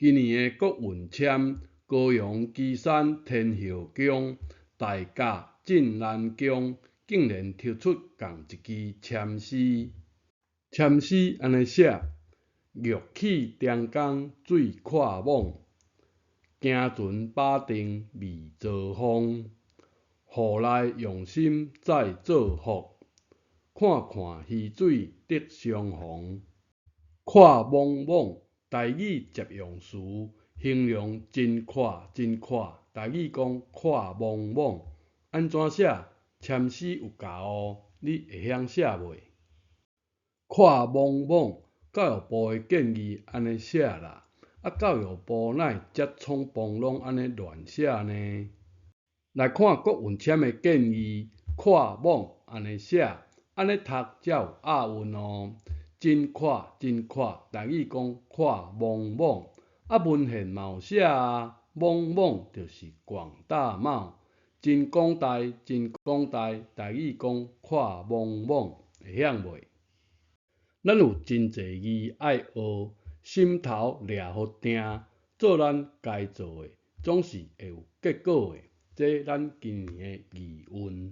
今年的國運簽高陽旗山天后宮大甲鎮瀾宮竟然抽出仝一支籤詩，籤詩按呢寫：玉氣中江水闊莽，行船把定未遭風，雨內用心再造福，看看溪水得相逢。闊莽莽，台語借用詞，形容真闊真闊，台語講闊莽莽，按怎寫？籤詩有教哦，你會曉寫袂？闊莽莽，教育部的建議按呢寫啦，啊教育部哪會遮創磅攏按呢亂寫呢？來看國運籤的建議，闊莽按呢寫，按呢讀才有押韻哦。真闊真闊，台語講闊莽莽，啊文獻嘛有寫啊，莽莽就是廣大茂，真廣大真廣大，台語講闊莽莽，會曉袂？咱有真濟字愛學，心頭掠予定，做咱該做的，總是會有結果的。這咱今年的字運。